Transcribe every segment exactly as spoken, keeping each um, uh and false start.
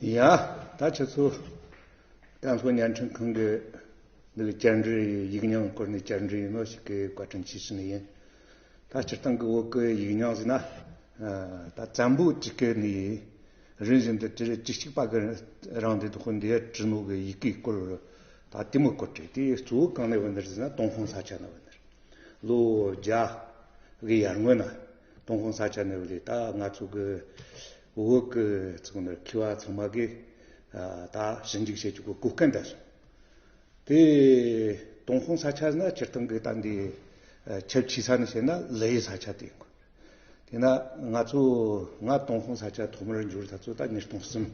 ཡ། ད་ཁྱེད་ཚོ་ཀན་ལྷོ་བརྙན་འཕྲིན་ཁང་གི་འདི་གི་བཅར་འདྲི། ཡིག་རྙིང་སྐོར་ནས་བཅར་འདྲི་ཡིན་ནོ་ཞིག་གི་བཀའ་དྲིན་ཆེ་ཞུ་ནི་ཡིན། ད་སྤྱིར་བཏང་གི་བོད་གི་ཡིག་རྙིང་ཟེར་ན། ད་བཙན་པོའི་དུས་སྐབས་ནས་རིམ་བཞིན་དུ་དེ་རེ་བཅུ་གཅིག་པ་གི་རིང་དེ་དུ་ཁོ་འདི་བྲིས་ནོ་གི་ཡི་གེའི་སྐོར། ད་དེ་མོ་སྐོར་བྲིས་དེ་གཙོ་བོ་གང་ནས་བུད་ནི་རེད་ཟེར་ན། ཏུན་ཧོང་ས་ཆ་ནས་བུད་ནི་རེད། ལོ་བརྒྱ་གི་ཡར་སྔོན་ན་ཏུན་ཧོང་ས་ཆ་ནས་བུད་ལས། ད་ང་ཚོ་གི་བོད་གི་ཚོ་ནི་མཁས་པ་ཚང་མ་གི་ད་ཞིབ་འཇུག་བྱེད་རྒྱུ་གི་གོ་སྐབས་འདྲ་སོང་། དེ་ཏུན་ཧོང་ས་ཆ་ཟེར་ན་སྤྱིར་བཏང་གི་ད་འདི་ཁྱབ་ཆེ་ས་ནས་བཤད་ན་ལི་ཡུལ་ས་ཆ་དེ་ཡིན་དགོས། དེས་ན་ང་ཚོ་ང་ཏུན་ཧོང་ས་ཆ་ཐོག་མར་འབྱོར་ད་ཚོ་ད་ཉིས་སྟོང་གསུམ་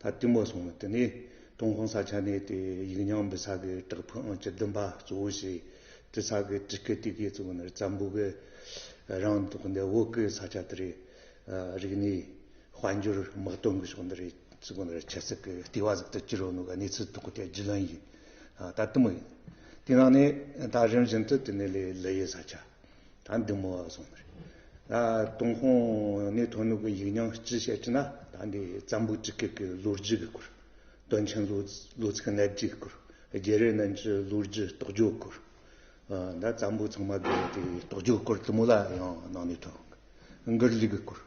ད་དེ་མོ་སོང་། དེ་ནས་ཏུན་ཧོང་ས་ཆ་ནས་དེ་ཡིག་རྙིང་འབུལ་ས་གི་བྲག་ཕུག་ཨང་བཅུ་བདུན་པ་གཙོ་བོ་བྱས། དེ་ས་གི་དུས་སྐབས་དེ་གི་གཙོ་བོ་ནི་བཙན་པོ་གི་རིང་དུ་འདི་བོད་གི་ས་ཆ་དེ་རེ་རིག་གནས་དཔལ་འབྱོར་དམག་དོན་གྱི་ཕྱོགས་འདི་རེད། ཚིག་གོ་ནི་རེད། ཆབ་སྲིད་ཀྱི་ལྟེ་བ་ཟིག་ཏུ་གྱུར་ཡོད་ནོ་གི་གནས་ཚུལ་དག་དེ་རྒྱུས་ལོན་ཡིན། ད་དེ་མོ་ཡིན། དེ་ནང་ནས་ད་རིམ་བཞིན་དུ་དེ་ནས་ལས་ལི་ཡུལ་ས་ཆ། ད་འདི་མོ་བ་སོང་ནི་རེད། ད་ཏུན་ཧོང་ནས་ཐོན་ནོ་གི་ཡིག་རྙིང་སྤྱི་བཤད་ཀྱི་ན། ད་འདི་བཙན་པོའི་དུས་སྐབས་ཀྱི་ལོ་རྒྱུས་ཀྱི་སྐོར། དོན་ཆེན་ལོ་ལོ་ཚིགས་གནད་བརྒྱུད་ཀྱི་སྐོར། རྒྱལ་རབས་རྣམ་བཅུ་ལོ་རྒྱུས་རྟོགས་བརྗོད་སྐོར། ད་བཙན་པོ་ཚང་མ་གི་དེ་རྟོགས་བརྗོད་སྐོར་དེ་མོ་ལ་ཡང་ནང་ནས་ཐོན། མགུར་གླུ་གི་སྐོར།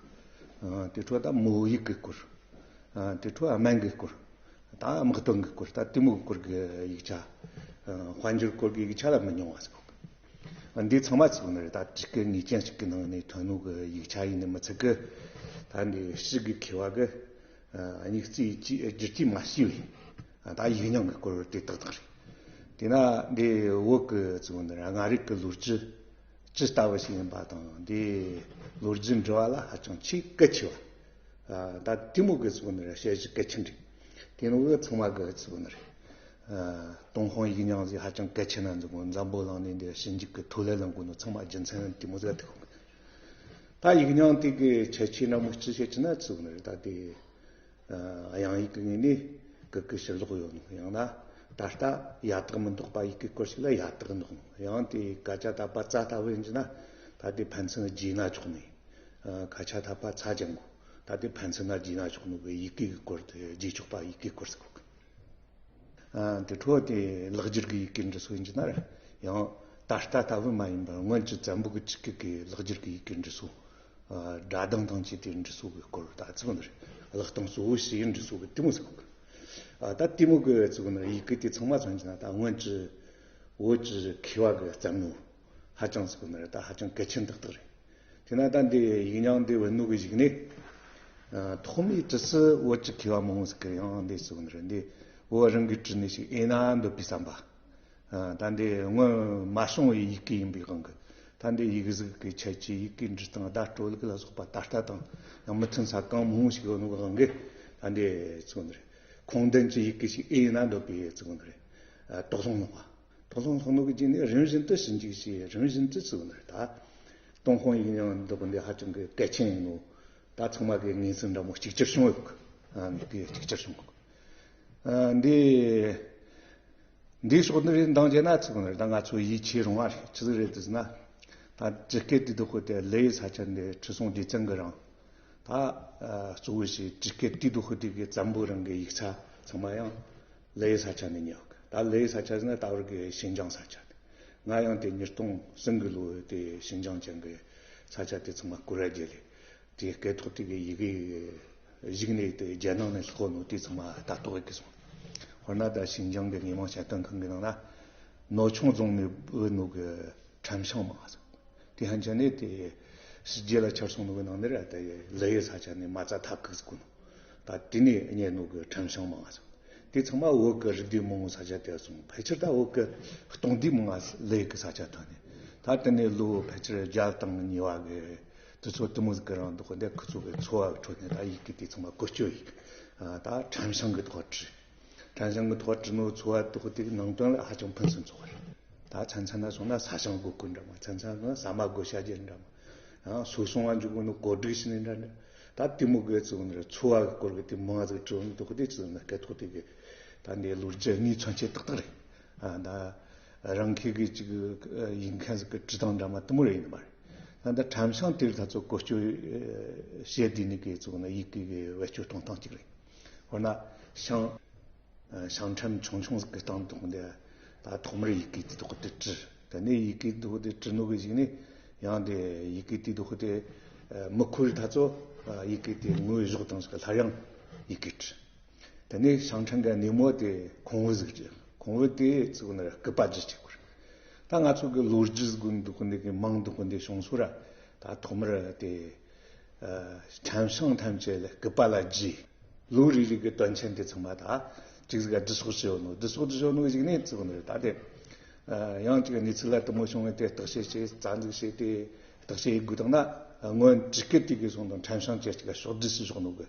དེ་འཕྲོ་ད་མོ་ཡིག་གི་སྐོར། དེ་འཕྲོ་སྨན་གི་སྐོར། ད་དམག་དོན་གི་སྐོར། ད་དེ་མོ་གི་སྐོར་གི་ཡིག་ཆ། དཔལ་འབྱོར་སྐོར་གི་ཡིག་ཆ་ལ་མི་ཉུང་བ་ཟིག་འདི་ཚང་མ་ཚུགས་ནི་རེད། ད་དུས་སྐབས་ངེས་ཅན་ཞིག་གི་ནང་ནས་ཐོན་ནོ་གི་ཡིག་ཆ་ཡིན་ནི་མི་ཚད་གི། ད་འདི་ཕྱི་གི་མཁས་པ་གི་སྙིང་བརྩེ་བསྒྱུར་བཅོས་མ་བྱས་པའི་ད་ཡིག་རྙིང་གི་སྐོར་དེ་ཏག་ཏག་རེད། དེས་ན་འདི་བོད་ཀྱི་གཙོ་བོ་འདི་ར་སྔ་རབས་ཀྱི་ལོ་རྒྱུས་ཇི་ལྟ་བུ་ཞིག་ཡིན་པ་དང་། འདི་ལོ་རྒྱུས་འབྲི་བ་ལ་ཧ་ཅང་ཆེས་གལ་ཆེ་བ། ད་དེ་མོ་གི་གཙོ་བོ་འདི་ར་དཔྱད་གཞི་གལ་ཆེན་རེད། དེ་ནོ་གི་ཚང་མ་གི་གཙོ་བོ་འདི་རེད། ཏུན་ཧོང་ཡིག་རྙིང་ཟིག་ཧ་ཅང་གལ་ཆེ་ན་འཛིན་གོ། འཛམ་བུ་གླིང་ནས་འདི་ཞིབ་འཇུག་གི་ཐོ་ལེ་ལེན་གོ་ནོ་ཚང་མ་རྒྱུ་མཚན་དེ་མོ་ཟིག་ཐུག་གོ། ད་ཡིག་རྙིང་དེ་གི་ཁྱད་ཆོས་འདྲ་མོ་ཅི་བཤད་ཀྱི་ན་གཙོ་བོ་འདི་རེད། ད་དེ། དབྱངས་ཡིག་གི་ངོས་ནས་གི་གི་ཕྱིར་ལོག་ཡོད་ནོ། ཡང་ན་ད་ལྟ་ཡ་བཏགས་མི་འདོགས་པ་ཡི་གེ་སྐོར་ཞིག་ལ་ཡ་བཏགས་འདོགས་ནོ། ཡང་དེ་ཀ་ཅ་ད་པ་ཙ་ལྟ་བུ་ཡིན་གྱི་ན། ད་དེ་ཕན་ཚུན་བརྗེས་ན་ཆོག་ནི། ཀ་ཆ་ད་པ་ཚ་ཅན་གོ། ད་དེ་ཕན་ཚུན་ན་བརྗེས་ན་ཆོག་ནོ་གི་ཡི་གེ་གི་སྐོར་དེ། བརྗེས་ཆོག་པ་ཡི་གེ་སྐོར་ཟེར་གོ། དེ་འཕྲོ་དེ་ལེགས་སྒྱུར་གི་ཡི་གེ་འབྲི་སྲོལ་ཡིན་གྱི་ན་ར། ཡང་ད་ལྟ་ལྟ་བུ་མ་ཡིན་པར་སྔོན་གྱི་བཙན་པོ་གི་ཆིག་གི་གི་ལེགས་སྒྱུར་གི་ཡི་གེ་འབྲི་སྲོལ། སྒྲ་གདངས་དང་བཅས་ཏེ་འབྲི་སྲོལ་གྱི་སྐོར། ད་ཚིག་འདིར་ཀློག་སྟངས་གཙོ་བོ་ཞིག་འབྲི་སྲོལ་གྱི་དེ་མོ་ཟིག་གི། ད་དེ་མོ་གི་ཚིག་འདིར་ཡི་གེ་དེ་ཚང་མ་མཚོན་གྱི་ན། ད་སྔོན་གྱི་བོད་ཀྱི་མཁས་པ་གི་བརྩམས་ནོ་ཧ་ཅང་ཚིག་འདིར་ད་ཧ་ཅང་གལ་ཆེན་ཏག་ཏག་རེད། དེས་ན་ད་འདི་ཡིག་རྙིང་འདི་བུད་ནོ་གི་གཞུག་ནས། ཐོག་མའི་དུས་སུ་བོད་ཀྱི་མཁས་པ་མང་བོ་ཟིག་གི་ཡང་འདི་ཚིག་འདིར་འདི་བོད་རང་གིས་བྲིས་ནི་ཞིག་ཨེ་ན་འདོད་པའི་བསམ་པ། ད་འདི་སྔོན་མ་བྱུང་བའི་ཡི་གེ་ཡིན་པའི་དབང་གིས། ད་འདི་ཡིག་གཟུགས་ཀྱི་ཁྱད་ཆོས། ཡི་གེ་འབྲི་སྟངས། བརྡ་སྤྲོད་ལུགས་ལ་སོགས་པ་ད་ལྟ་དང་ཡང་མི་མཐུན་ས་གང་མང་བོ་ཞིག་ཡོད་ནོ་གི་དབང་གིས། ད་འདི་ཚིག་འདིར་ཁུངས་ལྡན་གྱི་ཡི་གེ་ཞིག་ཨེ་ཡིན་ན་འདོད་པའི་ཚིག་འདིར་དོགས་སློང་སློང་བ། དོགས་སློང་སློང་ནོ་གི་རྗེས་ནས་རིམ་བཞིན་དུ་ཞིབ་འཇུག་བྱས། རིམ་བཞིན་དུ་ཚིག་འདིར་ད་ཏུན་ཧོང་ཡིག་རྙིང་འདོད་པ་འདི་ཧ་ཅང་གི་གལ་ཆེན་ཡིན་ནོ། ད་ཚང་མ་གི་ངོས་འཛིན་འདྲ་མོ་གཅིག་གྱུར་བྱུང་ཡོད་གི། ཨ་འདི་གི་གཅིག་གྱུར་བྱུང་གི། ཨ་འདི་འདིའི་ཕྱོགས་འདི་རེད། འདང་བྱས་ན་ཚིག་འདིར་ད་ང་ཚོ་ཡིད་ཆེས་རུང་བ་རེད། ཆི་ཟིག་རེད་ཟེར་ན། ད་ཇི་སྐད་དེ་འདུག་ཁོ་དེ་ལི་ཡུལ་ས་ཆ་འདི་ཁྲི་སྲོང་ལྡེ་བཙན་གི་རིང་། ད་གཙོ་བོ་ཞིག་ཇི་སྐད་དེ་འདུག་ཁོ་དེ་གི་བཙན་པོའི་རིང་གི་ཡིག་ཆ་ཚང་མ་ཡང་ལི་ཡུལ་ས་ཆ་ནས་རྙེད་གི། ད་ལི་ཡུལ་ས་ཆ་ཟེར་ན་ད་བར་གི་ཤིན་ཅང་ས་ཆ་དེ། ང་ཡང་དེ་ཉིས་སྟོང་གསུམ་གི་ལོ་དེ་ཤིན་ཅང་ཅན་གི་ས་ཆ་དེ་ཚང་མ་སྐོར་ར་རྒྱབ་ལས། དེ་སྐད་ཐོག་དེ་གི་ཡི་གེ་གཞུག་ནས་དེ་རྒྱལ་ནང་ནས་ལྷག་ནོ་དེ་ཚང་མ་ལྟ་རྟོག་ཡེད་གི་སོང་། དཔེར་ན་ད་ཤིན་ཅང་གི་དངོས་མང་ཞལ་སྟོན་ཁང་གི་ནང་ན་ནོ་ཆུང་རྫོང་ནས་བུད་ནོ་གི་ཁྲམ་ཤིང་མང་ཟིག། དེ་ཧན་ཆ་ནས་དེ་ཕྱི་རྒྱལ་ལ་ཁྱེར་སོང་ནོ་གི་ནང་ནས་ར། ད་ལི་ཡུལ་ས་ཆ་ནས་མ་རྩ་ཐག་གིས་ཟིག་གོ་ནོ། ད་དེ་ནས་རྙེད་ནོ་གི་ཁྲམ་ཤིང་མང་ཟིག། དེ་ཚང་མ་བོད་གི་རིགས་སྡེ་མང་བོ་ས་ཆ་དེ་སོང་། ཕལ་ཆེར་ད་བོད་གི་སྟོང་སྡེ་མང་ང་ལི་ཡུལ་གི་ས་ཆ་ཐོན་ནས། ད་དེ་ནས་ལོ་ཕལ་ཆེར་བརྒྱ་དང་གཉིས་པ་གི་དུས་ཚོད་དེ་མོ་ཟིག་གི་རིང་དུ་འདི་ཁོ་ཚོ་གི་འཚོ་བ་གི་ཁྲོད་ནས་ད་ཡི་གེ་དེ་ཚང་མ་བཀོལ་སྤྱོད་ཡེད། ད་ཁྲམ་ཤིང་གི་ཐོག་བྲིས། ཁྲམ་ཤིང་གི་ཐོག་བྲིས་ནོ་འཚོ་བ་དེ་ཁོ་དེ་གི་ནང་དོན་ལ་ཧ་ཅང་ཕུན་སུམ་ཚོགས་པ་རེད། ད་མཚན་མཚན་ན་སོང་ན་ས་ཞིང་བགོ་བཀོལ་འདྲ་མོ། མཚན་མཚན་ན་ཟ་མ་བགོ་བཤའ་རྒྱུ་འདྲ་མོ། ཡང་སོ་སྲུང་བ་འཇུག་གོ་ནོ་གོ་སྒྲིག་བྱེད་ནི་འདྲ་འདྲ། ད་དེ་མོ་གི་ཚིག་འདིར་འཚོ་བ་གི་སྐོར་གི་དེ་མང་ཟིག་བྲིས་ནི་དེ་ཁོ་དེ་ཚིག་འདིར་སྐད་ཐོག་དེ་གི་ད་འདི་ལོ་རྒྱུས་དངོས་མཚོན་བྱེད་ཏག་ཏག་རེད། ཨ་ད་རང་ཁྱེད་གི་ཅིག་ཡིག་མཁན་ཟིག་གི་བྲིས་སྟངས་འདྲ་མོ་དེ་མོ་རེད་ཡིན་པ་རེད། ད་འདི་ཁྲམ་ཤིང་དེར་ད་ཚོ་བཀོལ་སྤྱོད་བྱེད་བསྡད་ནི་གི་ཚིག་འདི་ཡི་གེ་གི་བེད་སྤྱོད་གཏོང་སྟངས་གཅིག་རེད། དཔེར་ན་ཞང་ཨ་ཞང་ཁྲོམ་ཆུང་ཆུང་ཟིག་གི་སྟེང་དུ་འདི་ད་ཐོག་མར་ཡི་གེ་དེ་དག་དེ་བྲིས། དེ་ནས་ཡི་གེ་དེ་དག་དེ་བྲིས་ནོ་གི་གཞུག་ནས་ཡང་དེ་ཡི་གེ་དེ་དག་དེ་ཨ་མི་ཁོ་རི་ཐ་ཚོ་ཨ་ཡི་གེ་དེ་ངོས་བཞག་བཏང་ཟིག་སླར་ཡང་ཡི་གེ་བྲིས། དེ་ནས་ཞང་ཁྲོམ་གི་སྣེ་མོ་དེ་ཁོང་བུ་ཟིག་བྲིས། ཁོང་བུ་དེ་ཚུགས་ནས་སྐུད་པ་བརྒྱུས་བྱས་ཁོ་ར། ད་ང་ཚོ་གི་ལོ་རྒྱུས་དགོན་དུ་ཀུན་འདི་གི་མང་དུ་ཀུན་འདི་བྱུང་སོང་ར། ད་ཐོག་མར་དེ་ཨ་ཁྲམ་ཞང་ཐམས་ཅད་ལ་སྐུད་པ་ལ་བརྒྱུས། ལོ་རེ་རེ་གི་དོན་ཆེན་དེ་ཚང་མ་ད་ཅིག་ཟིག་བསྡུ་གསོག་བྱས་ཡོད་ནོ། བསྡུ་གསོག་བྱས་ཡོད་ནོ་གཞུག་ནས་ཚུགས་ནས་ད་དེ་ཨ་ཡང་ཅིག་གནས་ཚུལ་ལ་དུ་མོ་བྱུང་བས་དེ་བརྟག་དཔྱད་བྱས། རྩ་འཛུགས་བྱས་ཏེ་བརྟག་དཔྱད་ཡེད་དགོས་དང་ན་སྔོན་བྲིས་སྐད་དེ་གི་སོང་དང་ཁྲམ་ཞང་བཅས་ཅིག་ཕྱོགས་བསྡུས་སུ་བཞག་ནོ་གི་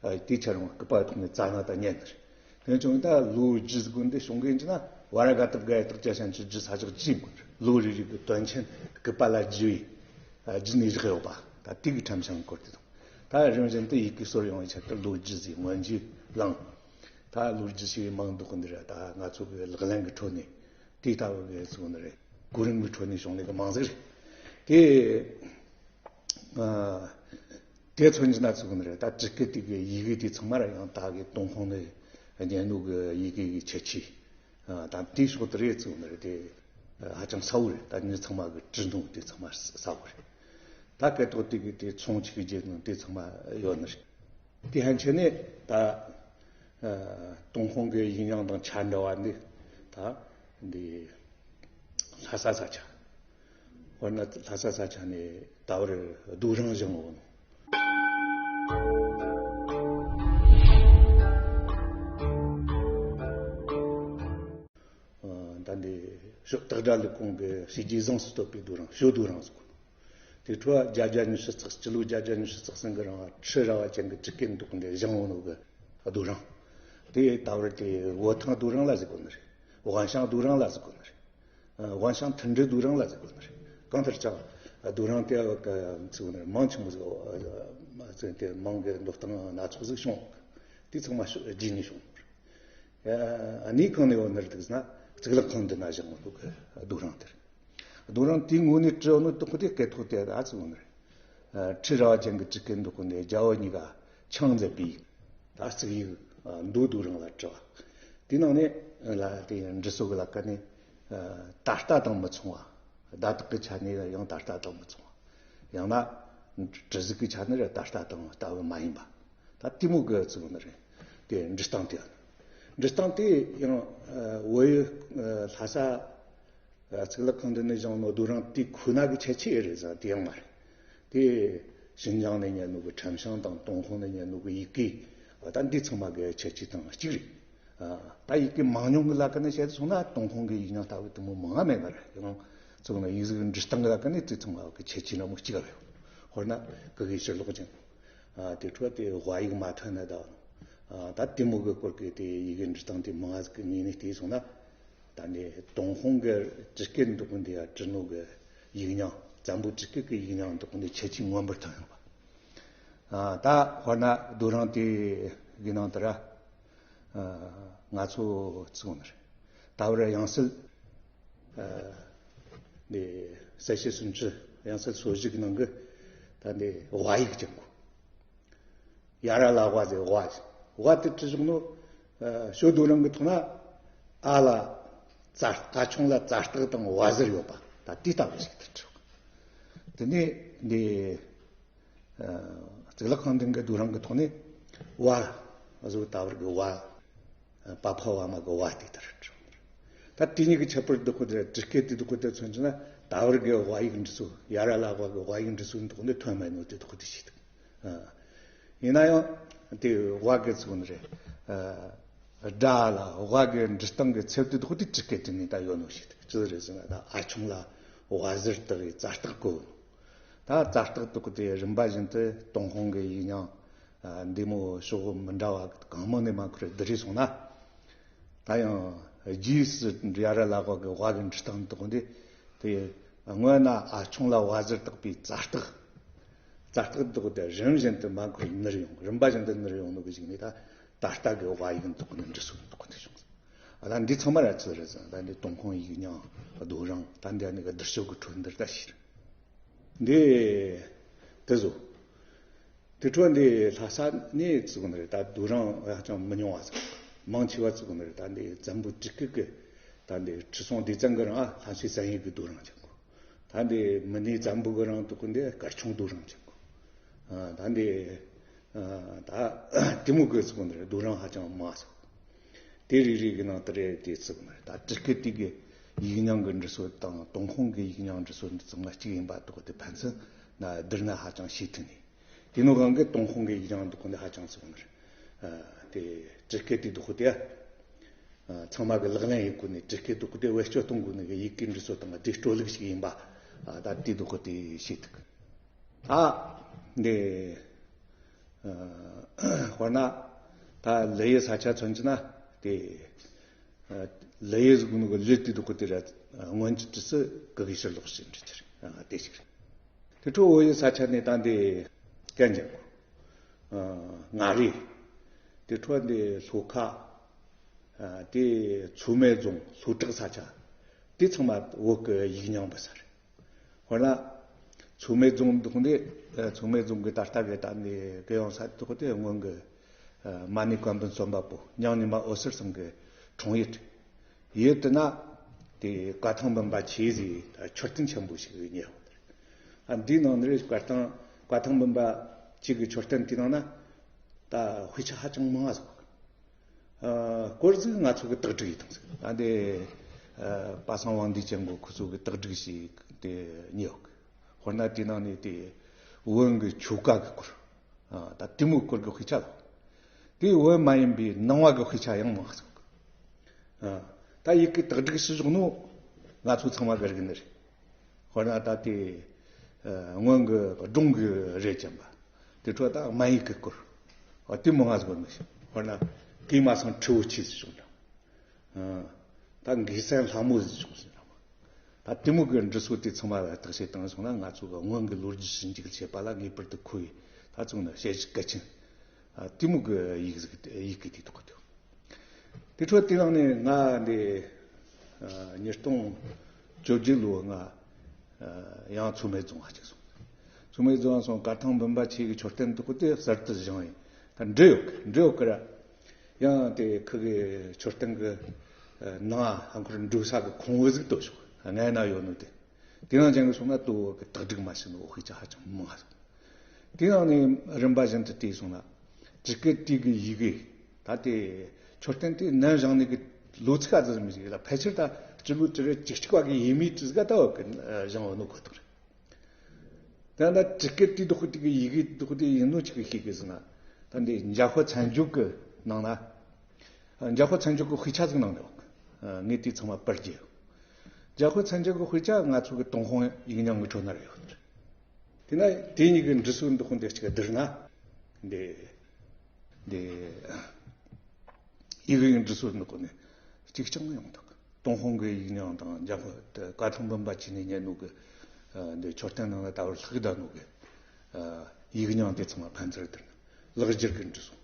ཨ་དེ་ཆ་རུང་སྐུད་པ་ཐོག་ནས་རྩ་ན་ད་ཉན་ནི་རེད། དེ་བྱུང་ད་ལོ་རྒྱུས་དགོན་དེ་བྱུང་གི་ཡིན་ན་ཝ་ར་ག་ཏབ་ག་ཡ་དག་ཅ་ཤན་ཆུ་རྒྱུ་ས་ཕྱོགས་ཅི་ཡིན་དགོས། ལོ་རེ་རེ་གི་དོན་ཆེན་སྐུད་པ་ལ་བརྒྱུས་པའི་ཨ་བརྒྱུད་ནས་བཞག་ཡོད་པ། ད་དེ་གི་ཁྲམ་ཞང་སྐོར་དེ་དང་། ད་རིམ་བཞིན་དུ་ཡི་གེ་སོར་ཡོང་བའི་ཆེད་དུ་ལོ་རྒྱུས་ཟིག་སྔོན་རྒྱུས་བླངས། ད་ལོ་རྒྱུས་ཞེས་མང་འདུག་གི་འདི་རེད། ད་ང་ཚོ་གི་ལག་ལེན་གི་ཁྲོད་ནས་དེ་ལྟ་བུ་གི་ཚུགས་ནི་རེད། གོ་རིམ་གི་ཁྲོད་ནས་བྱུང་ནི་གི་མང་ཟིག་རེད། དེ་ཨ་དེ་མཚོན་གྱི་ན་ཚུགས་ནི་རེད། ད་བྲིས་སྐད་དེ་གི་ཡི་གེ་དེ་ཚང་མ་ར་ཡང་ད་གི་ཏུན་ཧོང་ནས་རྙེད་ནོ་གི་ཡི་གེ་གི་ཁྱད་ཆོས་ཨ་ད་དེའི་ཕྱོགས་དེ་རེད་ཚུགས་ནི་རེད། དེ་ཧ་ཅང་གསལ་བོ་རེད། ད་མྱི་ཚང་མ་གི་བྲིས་ནོ་དེ་ཚང་མ་གསལ་བོ་རེད། ད་སྐད་ཐོག་དེ་གི་དེ་ཚོང་ཆུ་གི་རྒྱུ་ནོ་དེ་ཚང་མ་ཡོད་ནི་རེད། དེ་ཧན་ཆེ་ནས་ད་ཨ་ཏུན་ཧོང་གི་ཡིག་རྙིང་དང་ཆ་འདྲ་བ་འདི་ད་འདི་ལྷ་ས་ས་ཆ། དཔེར་ན་ལྷ་ས་ས་ཆ་ནས་ད་བར་རྡོ་རིང་བཞེངས་འོང་། ཨ་ད་འདི་ཞོ་སྟག་སྒྲ་ལུག་གོང་གི་བྱས་རྗེས་བཟང་སུ་བསྟོད་པའི་རྡོ་རིང་ཞོ་རྡོ་རིང་ཟེར་གོ་ནོ། དེ་འཕྲོ་བརྒྱད་བརྒྱ་ཉི་ཤུ་རྩ་སྤྱི་ལོ་བརྒྱད་བརྒྱ་ཉི་ཤུ་རྩ་གསུམ་གི་རིང་ཁྲི་རལ་པ་ཅན་གྱི་བྲིས་སྐད་འདོགས་འདི་བཞེངས་ཡོད་ནོ་གི་རྡོ་རིང་། དེ་ད་བར་དེ་བོ་ཐང་རྡོ་རིང་ལ་ཟེར་གོ་ནི་རེད། ཝན་ཤང་རྡོ་རིང་ལ་ཟེར་གོ་ནི་རེད། ཝན་ཤང་མཐུན་སྒྲིལ་རྡོ་རིང་ལ་ཟེར་གོ་ནི་རེད། གང་ལྟར་ཀྱང་རྡོ་རིང་དེ་གི་ཚིག་ནི་མང་ཆེན་པོ་ཟིག་ཚིག་དེ་མང་གི་འདོགས་སྟངས་སྣ་ཚོགས་ཟིག་བྱུང་། དེ་ཚང་མ་རྗེས་ནས་བྱུང་། གནས་གང་ནས་ཡོད་ནི་རེད་ཟེར་ན་གཙུག་ལག་ཁང་འདི་ན་བཞེངས་ཡོད་ནོ་གི་རྡོ་རིང་དེ་རེད། རྡོ་རིང་དེའི་ངོས་ནས་བྲིས་ཡོད་ནོ་དེ་ཁོ་དེ་སྐད་ཐོག་དེ་ཨ་ཙི་ཡོད་ནི་རེད། ཁྲི་རལ་པ་ཅན་གྱི་བྲིས་སྐད་འདོགས་གོ་ནི་རྒྱལ་པོ་གཉིས་ཀ་ཆང་མཛད་པའི་ད་གཙུག་ཡིག་མདོ་རྡོ་རིང་ལ་བྲིས་པ། དེའི་ནང་ནས་ལ་དེ་འབྲི་སྲོལ་གི་ལ་ཀ་ནས་ད་ལྟ་དང་མི་མཚུངས་པ། བརྡ་དག་གི་ཆ་ནས་ཡང་ད་ལྟ་དང་མི་མཚུངས་པ། ཡང་ན་བྲི་གཟུགས་ཀྱི་ཆ་ནས་ད་ལྟ་དང་ལྟ་བུ་མ་ཡིན་པ། ད་དེ་མོ་གི་ཚུལ་ནི་རེད། དེ་འབྲི་སྟངས་དེ། འབྲི་སྟངས་དེ་ཡང་བོད་ཡུལ་ལྷ་ས་གཙུག་ལག་ཁང་འདི་ནས་བཞེངས་ནོ་རྡོ་རིང་དེ་ཁོ་ན་གི་ཁྱད་ཆོས་རེད་ཟེར་དེ་ཡང་མ་རེད། དེ་ཞིན་ཅང་ནས་རྙེད་ནོ་གི་ཁྲམ་ཞང་དང་ཏུན་ཧོང་ནས་རྙེད་ནོ་གི་ཡི་གེ་ད་འདི་ཚང་མ་གི་ཁྱད་ཆོས་དང་གཅིག་རེད། ད་ཡི་གེ་མང་ཉུང་གི་ལ་ཀ་ནས་བཤད་སོང་ན་ཏུན་ཧོང་གི་ཡིག་རྙིང་ལྟ་བུ་དེ་མོ་མང་ང་མེད་ན་ར་ཡང་ཚུགས་ན་ཡིག་གཟུགས་འབྲི་སྟངས་གི་ལ་ཀ་ནས་དེ་ཚང་མ་གི་ཁྱད་ཆོས་འདྲ་མོ་གཅིག་རེད། དཔེར་ན་གུ་གེ་ཕྱིར་ལོག་ཅན། དེ་འཕྲོ་དེ་དབའ་ཡིག་མ་ཐོན་ན་ད། ད་དེ་མོ་གི་སྐོར་གི་དེ་ཡི་གེ་འབྲི་སྟངས་དེ་མང་ང་ཟིག་གི་ངོས་ནས་བལྟས་སོང་ན། ད་ནི་ཏུན་ཧོང་གི་བྲིས་སྐད་འདོགས་གོ་འདི་ཡ་བྲིས་ནོ་གི་ཡིག་རྙིང་བཙན་པོ་བྲིས་སྐད་ཀྱི་ཡིག་རྙིང་འདོགས་གོ་འདི་ཁྱད་ཆོས་མངོན་པར་མཐོང་ཡོང་བ། ད་དཔེར་ན་རྡོ་རིང་དེ་གི་ནང་དུ་ར་ང་ཚོ་བརྩི་གོ་ནི་རེད། ད་བར་དབྱངས་གསལ་འདི་གསལ་བྱེད་སུམ་ཅུ་དབྱངས་གསལ་སོ་བཞི་གི་ནང་གི་ད་འདི་དབའ་ཡིག་ཅན་གོ། ཡ་ར་ལ་དབའ་ཟེར་དབའ། དབའ་དེ་བྲིས་བཞག་ནོ། ཞོ་རྡོ་རིང་གི་ཐོག་ན་ཨ་ལ་ཙ་ཨ་ཆུང་ལ་ཙ་རྟགས་དང་བ་ཟེར་ཡོད་པ་ད་དེ་ལྟ་བུ་ཞིག་ཏུ་བྲིས། དེ་ནས་འདི་གཙུག་ལག་ཁང་སྟེང་གི་རྡོ་རིང་གི་ཐོག་ནས་བ་བཟོ་ད་བར་གི་བ། པ་ཕ་བ་མ་གི་བ་དེ་ལྟར་བྲིས། ད་དེ་གཉིས་ཀྱི་ཁྱད་པར་འདི་ཁོ་དེ་བྲིས་སྐད་དེ་འདི་ཁོ་དེ་མཚོན་ཆ་ན་ད་བར་གི་དབའ་ཡིག་འབྲི་སྲོལ་ཡ་ར་ལ་དབའ་གི་དབའ་ཡིག་འབྲི་སྲོལ་འདི་ཁོ་འདི་ཐོན་མེད་ནོ་དེ་འདི་ཁོ་དེ་ཤེས་ཐུབ། ཡིན་ན་ཡང་དེ་དབའ་གི་ཚུགས་ནི་རེད། སྒྲ་ལ་དབའ་གི་འབྲི་སྟངས་གི་ཚད་དེ་འདི་ཁོ་དེ་བྲིས་སྐད་དེ་ནི་ད་ཡོད་ནོ་ཤེས་ཐུབ། ཅི་རེད་ཟེར་ན་ད་ཨ་ཆུང་ལ་བ་ཟེར་དག་གི་ཙ་རྟགས་གོ། ད་ཙ་རྟགས་འདི་ཁོ་དེ་རིམ་པ་བཞིན་དུ་ཏུན་ཧོང་གི་ཡིག་རྙིང་འདི་མོ་ཕྱོགས་མི་འདྲ་བ་གང་མང་ནས་མ་ཁུར་བསྡུ་རེས་སོང་ན། ད་ཡང་རྗེས་སུ་ཡ་ར་ལ་དབའ་གི་དབའ་གི་འབྲི་སྟངས་དག་འདི་དེ་སྔོན་ན་ཨ་ཆུང་ལ་བ་ཟེར་དག་པའི་ཙ་རྟགས། ཙ་རྟགས་དག་དེ་རིམ་བཞིན་དུ་མ་ཁུར་ནུར་ཡོང་རིམ་པ་བཞིན་དུ་ནུར་ཡོང་ནོ་གི་གཞུག་ནས་ད་ད་ལྟ་གི་དབའ་ཡིག་དག་ནི་འབྲི་སྲོལ་དག་འདི་བྱུང་། ཨ་ད་འདི་ཚང་མ་ར་ཅི་རེད་ཟེར་ན་ད་འདི་ཏུན་ཧོང་ཡིག་རྙིང་རྡོ་རིང་ད་འདི་ནི་གི་བསྡུར་ཕྱོགས་ཀྱི་འཕྲོ་འདིར་ད་ཤེས། འདི་དེ་བཟོ། དེ་འཕྲོ་འདི་ལྷ་ས་ནས་བཙུགས་ནི་རེད། ད་རྡོ་རིང་ཡང་ཅང་མི་ཉུང་བ་ཟིག་མང་ཆེ་བ་བཙུགས་ནི་རེད། ད་འདི་འཛམ་བུ་སྤྲུལ་སྐུ་གི་ད་འདི་ཁྲི་སྲོང་ལྡེ་བཙན་གི་རིང་ལྷ་སའི་བཙན་ཡིག་གི་རྡོ་རིང་ཅན་གོ། ད་འདི་མི་ནི་འཛམ་བུ་གི་རིང་དུ་གི་འདི་སྐར་ཆུང་རྡོ་རིང་ཅན་གོ། ད་འདི་ད་དེ་མོ་གི་བཙུགས་ནི་རེད། རྡོ་རིང་ཧ་ཅང་མང་ཟིག་དེ་རེ་རེ་གི་ནང་དུ་རེ་དེ་བཙུགས་ནི་རེད། ད་སྤྲུལ་སྐུ་དེ་གི་ཡིག་རྙིང་གི་འབྲི་སྲོལ་དང་ཏུན་ཧོང་གི་ཡིག་རྙིང་འབྲི་སྲོལ་འདི་ཚང་མ་གཅིག་ཡིན་པ་དོག་དེ་ཕན་ཚུན་ན་བསྡུར་ན་ཧ་ཅང་ཤེས་ཐུབ་ནི། དེ་ནོ་གང་གི་ཏུན་ཧོང་གི་ཡིག་རྙིང་འདུག་གོ་འདི་ཧ་ཅང་བཙུགས་ནི་རེད། དེ་སྤྲུལ་སྐུ་དེ་འདུག་གོ་དེ་ཚང་མ་གི་ལག་ལེན་ཡེད་གོ་ནི། སྤྲུལ་སྐུ་འདུག་གོ་དེ་བེད་སྤྱོད་གཏོང་གོ་ནི་གི་ཡི་གེ་འབྲི་སྲོལ་དང་དེ་སྤྲོ་ལུགས་ཤིག་ཡིན་པ་ད་དེ་འདུག་གོ་དེ་ཤེས་ཐུབ། ད་འདི་ཨ་དཔེར་ན་ད་ལི་ཡི་ས་ཆ་མཚོན་གྱི་ན་དེ་ཨ་ལི་ཡི་ཟེར་གོ་ནོ་གི་ལི་དེ་འདུག་གོ་དེ་ར་སྔོན་གྱི་དུས་སུ་གུ་གེ་ཕྱིར་ལོག་ཕྱིན་འདྲི་ཅི་རེད། ཨ་དེ་ཞིག་རེད། དེ་འཕྲོ་བོད་ཡི་ས་ཆ་ནས་ད་འདི་གན་ཅན་གོ། ཨ་མངའ་རིས། དེ་འཕྲོ་འདི་ལྷོ་ཁ། ཨ་དེ་མཚོ་སྨད་རྫོང་ལྷོ་བྲག་ས་ཆ། དེ་ཚང་མ་བོད་གི་ཡིག་རྙིང་འབུད་ས་རེད། དཔེར་ན་མཚོ་སྨད་རྫོང་འདུག་འདི། མཚོ་སྨད་རྫོང་གི་ད་ལྟ་གི་ད་ནི་གི་ཡང་ས་འདུག་དེ་སྔོན་གི་མ་ཎི་བཀའ་འབུམ་རྩོམ་པ་པོ་ཉང་ཉི་མ་འོད་ཟེར་ཚང་གི་འཁྲུངས་ཡུལ་རེད། ཡུལ་དེ་ན་དེ་བཀའ་ཐང་འབུམ་པ་ཆེ་ཟེར་མཆོད་རྟེན་ཆེན་པོ་ཞིག་ཡོད་ནི་ཡོད་རེད། ཨ་འདིའི་ནང་ནས་བཀའ་ཐང་བཀའ་ཐང་འབུམ་པ་ཆེ་གི་མཆོད་རྟེན་དེའི་ནང་ན་ད་དཔེ་ཆ་ཧ་ཅང་མང་ང་ཟིག་ཨ་སྐོར་ཟིག་ང་ཚོ་གི་དག་སྒྲིག་ཡིན་དང་ཟིག་ཨ་འདི་ཨ་པ་སངས་དབང་འདུས་ཅན་གོ་ཁོ་ཚོ་གི་དག་སྒྲིག་ཞིག་དེ་ཉོ་གི། དཔེར་ན་དེ་ནང་ནས་དེ་བོན་གི་ཆོ་ག་གི་སྐོར། ཨ་ད་དེ་མོ་སྐོར་གི་དཔེ་ཆ་ལ། དེ་བོན་མ་ཡིན་པའི་ནང་བ་གི་དཔེ་ཆ་ཡང་མང་ང་ཟིག་ཨ་ད་ཡི་གེ་དག་སྒྲིག་ཞིག་བཞག་ནོ་ང་ཚོ་ཚང་མ་གི་རིག་ནི་རེད། དཔེར་ན་ད་དེ་ཨ་སྔོན་གི་སྒྲུང་གི་རེད་ཅན་པ། དེ་འཕྲོ་ད་སྨན་ཡིག་གི་སྐོར། ཨ་དེ་མོ་ང་ཟིག་མི་ཤེས། དཔེར་ན་གོས་མ་སངས་ཁྲི་བོ་ཆེ་ཟིག་བྱུང་དང་། ཨ་ད་འགོས་སེང་ལྷ་མོ་ཟིག་བྱུང་ཟིག་དང་། ད་དེ་མོ་གི་འབྲི་སྲོལ་དེ་ཚང་མ་ལ་བརྟག་དཔྱད་བཏང་སོང་ན་ང་ཚོ་གི་སྔོན་གི་ལོ་རྒྱུས་ཞིབ་འཇུག་བྱེད་པ་ལ་ངེས་པར་དུ་མཁོ་བའི་ད་ཚང་ན་དཔྱད་གཞི་གལ་ཆེན། ཨ་དེ་མོ་གི་ཡིག་ཟིག་ཡི་གེ་དེ་ཐོག་གི་འདུག་དེ་འཕྲོ་དེ་ནང་ནས་ང་འདི་ཨ་ཉིས་སྟོང་བཅོ་བརྒྱད་ལོ་ང་ཨ་ཡང་མཚོ་སྨད་རྫོང་ང་ཅིག་སོང་། མཚོ་སྨད་རྫོང་སོང་བཀའ་ཐང་འབུམ་པ་ཆེ་གི་མཆོད་རྟེན་འདུག་གི་དེ་གསར་དུ་བཞེངས་ཡིན། ད་འབྲི་ཡོད་གི་འབྲི་ཡོད་གི་ར། ཡང་དེ་ཁུ་གི་མཆོད་རྟེན་གི་ནང་ཧ་འཁོར་འགྲོ་ས་གི་ཁོང་བུ་ཟིག་ཏོ་ཞོག་ངའི་ན་ཡོད་ནོ་དེ། དེ་ནང་ཅན་གི་སོང་ན་ཏོ་གི་དག་སྒྲིག་མ་བྱས་ནོ་དཔེ་ཆ་ཧ་ཅང་མང་ང་། དེ་ནང་ནས་རིམ་པ་བཞིན་དུ་བལྟས་སོང་ན། སྤྲུལ་སྐུ་དེ་གི་ཡི་གེ། ད་དེ་མཆོད་རྟེན་དེ་ནམ་བཞེངས་ནི་གི་ལོ་ཚིགས་ག་ཙམ་ཞིག་ལ་ཕལ་ཆེར་ད་སྤྱི་ལོ་དྲུག་བརྒྱ་བཅུ་གཅིག་པ་གི་ཡས་མས་དུས་ག་ད་བ་གི་བཞེངས་བ་ནོ་ཁོ་ཐག་རེད། ད་ད་སྤྲུལ་སྐུ་དེ་དོག་དེ་གི་ཡི་གེ་དོག་དེ་ཡིན་ནོ་ཅིག་གི་ཤེས་གི་ཟེར་ན། ད་འདི་འཇམ་དཔལ་མཚན་བརྗོད་གི་ནང་ན། འཇམ་དཔལ་མཚན་བརྗོད་གི་དཔེ་ཆ་ཟིག་ནང་ནས་ངས་དེ་ཚང་མ་པར་རྒྱབ་ཡོད། འཇམ་དཔལ་མཚན་བརྗོད་གི་དཔེ་ཆ་ང་ཚོ་གི་ཏུན་ཧོང་ཡིག་རྙིང་གི་ཁྲོད་ན་ར་ཡོད། དེ་ན་དེ་གཉིས་ཀྱི་འབྲི་སྲོལ་འདི་ཁོ་འདི་གཅིག་བསྡུར་ན། འདི་འདི་ཡི་གེ་གི་འབྲི་སྲོལ་འདི་ཁོ་ནི་གཅིག་རྐྱང་ཡོང་ཐུབ། ཏུན་ཧོང་གི་ཡིག་རྙིང་དང་འཇམ་དཔལ་བཀའ་ཐང་འབུམ་པ་ཆེ་ནས་རྙེད་ནོ་གི་འདི་མཆོད་རྟེན་ནང་ལ་ད་བར་ལྷག་བསྡད་ནོ་གི་ཡིག་རྙིང་དེ་ཚང་མ་ཕན་ཚུན་བསྡུར་ན་ལེགས་སྒྱུར་གི་འབྲི་སྲོལ།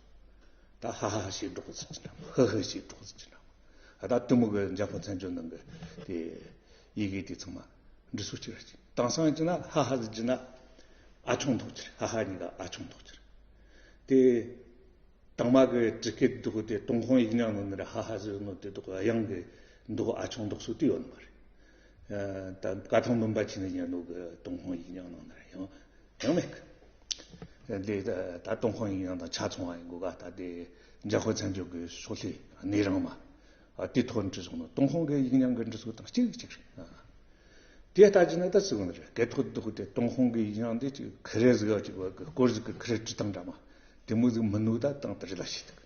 ད་ཧ་ཧ་ཞེས་སྒྲོག་ཟིག་ཅི་འདྲ་མོ། ཧི་ཧི་ཞེས་སྒྲོག་ཟིག་ཅི་འདྲ་མོ། ད་དེ་མོ་གི་འཇམ་དཔལ་མཚན་བརྗོད་ནང་གི་དེ་ཡི་གེ་དེ་ཚང་མ་འབྲི་སྲོལ་གཅིག་ར་གཅིག་དེང་སང་ཡིན་ན་ཧ་ཧ་ཟིག་བརྗོད་ན་ཨ་ཆུང་འདོགས་ཀྱི་རེད། ཧ་ཧ་གཉིས་ཀ་ཨ་ཆུང་འདོགས་ཀྱི་རེད། དེ་དང་མ་གི་སྤྲུལ་སྐུ་འདུག་དེ་ཏུན་ཧོང་ཡིག་རྙིང་ནང་ནས་ཧ་ཧ་ཟིག་ནོ་དེ་འདུག་དབྱངས་གི་འདུག་ཨ་ཆུང་འདོགས་སྲོལ་དེ་ཡོད་ནི་མ་རེད། ད་བཀའ་ཐང་འབུམ་པ་ཆེ་ནས་རྙེད་ནོ་གི་ཏུན་ཧོང་ཡིག་རྙིང་ནང་ན་ཡང་ཡང་མེད་གི། འདི་ད་ཏུན་ཧོང་ཡིག་རྙིང་དང་ཆ་ཚང་བ་ཡིན་དགོས་ག་ད་དེ་འཇམ་དཔལ་མཚན་བརྗོད་ཀྱི་ཤོག་ལྷེ་གནས་རིང་མ། དེ་ཐོག་འབྲི་སོང་ནོ་ཏུན་ཧོང་གི་ཡིག་རྙིང་གི་འབྲི་སྲོལ་དང་གཅིག་གཅིག་རེད། དེ་ལྟ་ཅི་ན་ད་ཟིག་ནི་རེད། སྐད་ཐོག་འདུག་དེ་ཏུན་ཧོང་གི་ཡིག་རྙིང་དེ་ཅིག་ཁི་རེ་ཟིག་ཡོད་ཅིག་བ་གི་སྐོར་ཟིག་གི་ཁི་རེ་བྲིས་སྟངས་འདྲ་མ། དེ་མོ་ཟིག་མིན་ནོ་ད་དང་དེ་རེད་ལ་ཤེས་འདུག་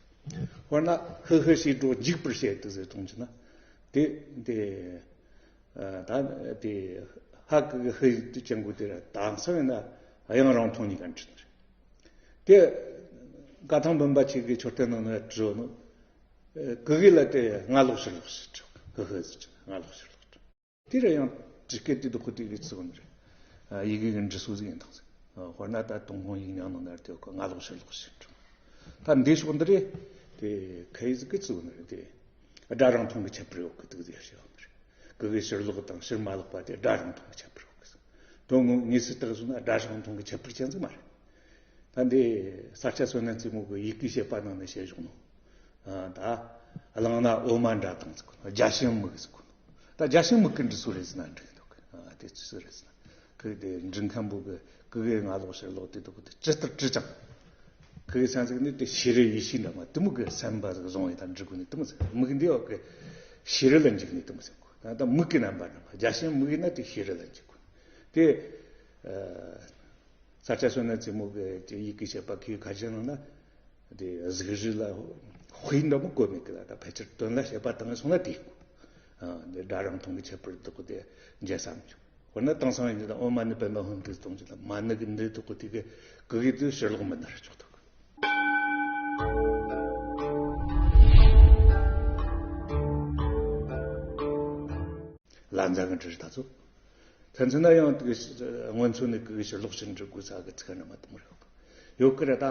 དཔེར་ན་ཧི་ཧི་ཞེས་སྒྲོག་འཇིགས་པར་བྱེད་དུ་ཟེར་གཏོང་ཅི་ན། དེ་དེ། ད་དེ་ཧ་གི་ཧི་ཡིག་དེ་ཅན་གོ་དེ་ར་དྭངས་སང་ཡིན་ན་དབྱངས་རིང་ཐུང་གཉིས་ཀ་འབྲི་ནི་རེད། དེ་བཀའ་ཐང་འབུམ་པ་ཆེ་གི་མཆོད་རྟེན་ནང་ན་བྲིས་ནོ། གི་གི་ལ་དེ་སྔ་ལོག་ཕྱི་ལོག་ཞིག་བྲིས། ཧི་ཧི་ཟེར་གྱི་སྔ་ལོག་ཕྱི་ལོག་བྲིས། དེ་ར་ཡང་སྤྲུལ་སྐུ་དེ་དོག་དེ་གི་བཙུགས་ནི་རེད། ཡི་གེ་གི་འབྲི་སྲོལ་ཟིག་ཡིན་དང་ཟིག་དཔེར་ན་ད་ཏུན་ཧོང་ཡིག་རྙིང་ནང་ན་དེ་གི་སྔ་ལོག་ཕྱི་ལོག་ཞིག་བྲིས། ད་འདི་ཕྱོགས་འདི་རེད། དེ་ཁ་ཡི་ཟིག་གི་བཙུགས་ནི་རེད་དེ། སྒྲ་རིང་ཐུང་གི་ཁྱད་པར་ཡོད་གི་འདུག་ཟེར་ཞེས་པ་མ་རེད། གི་གེ་ཕྱིར་ལོག་དང་ཕྱིར་མ་ལོག་པ་དེ་སྒྲ་རིང་ཐུང་གི་ཁྱད་པར་ཡོད་གི། དོན་དངོས་ངེས་སུ་བལྟས་སོང་ན་སྒྲ་རིང་ཐུང་གི་ཁྱད་པར་ཅན་ཟིག་མ་རེད། ད་འདི་ས་སྐྱ་བསོད་ནམས་རྩེ་མོ་གི་ཡི་གེའི་བཤད་པ་ནང་ནས་བཤད་བཞག་ནོ། ཨ། ད་བླངས་ན་འོ་མ་འདྲ་དང་ཟེར་གོ་ནོ། རྒྱ་ཞིང་མིག་ཟེར་གོ་ནོ། ད་རྒྱ་ཞིང་མིག་གི་འབྲི་སྲོལ་རེད་ཟེར་ན་འགྲིག་གི་འདུག་ཨ། དེ་ཅི་ཟིག་རེད་ཟེར་ན། ཁོས་དེ་འབྲི་མཁན་པོ་གི་གི་གེ་ང་ལོག་ཕྱིར་ལོག་དེ་འདུག་དེ་ཇི་ལྟར་བྲིས་ཀྱང་། ཁོ་གི་སེམས་ཚིག་ནི་དེ་ཤེས་རིག་ཡིད་བྱེད་འདྲ་མ་དེ་མོ་གི་སེམས་པ་ཟིག་བཟུང་བའི་ད་འབྲི་དགོས་ནི་དེ་མོ་ཟིག་མིག་འདི་འོག་གི་ཤེས་རིག་ལ་འཇུག་ནི་དེ་མོ་ཟིག་གོ། ད་ལྟ་མིག་གི་རྣམ་པ་འདྲ་མ། རྒྱ་ཞིང་མིག་ཡིན་ན་དེ་ཤེས་རིག་ལ་འཇུག་གོ། དེ། ཨ། ས་སྐྱ་བསོད་ནམས་རྩེ་མོ་གི་ཡི་གེ་བཤད་པ་ཁོའི་ཁ་ཆེ་ནང་ན། དེ་གཟུགས་རིས་ལ་དཔེ་འདྲ་མོ་བཀོད་མེད་གི་ལ། ད་ཕལ་ཆེར་དོན་ལ་བཤད་པ་བཏང་སོང་ན་དེ། ཨ། འདི་སྒྲ་རིང་ཐུང་གི་ཁྱད་པར་འདུག་གི། དེ་འཇལ་ས་མི་འཇུག་དཔེར་ན་དེང་སང་ཡིན་ན་འོ་མ་ནི་པདྨ་ཧོན་ཏེ་གཏོང་རྒྱུ་ལ་མ་ཎི་གི་འདི་འདུག་གི། དེ་གི་གི་གེ་དེ་ཕྱིར་ལོག་མི་ནར་ཆོག་འདུག་ལ་འཛག་གི་འབྲི་རིགས་ད་ཚོ། ཕན་ཚུན་ན་ཡང་དེ་གི་སྔོན་ཚོད་ནས་གི་གེ་ཕྱིར་ལོག་ཕྱིར་འབྲི་དགོས་ས་གི་ཚིག་རྣམ་པ་དེ་མོ་རེད། ཡོད་གི་རེད། ད་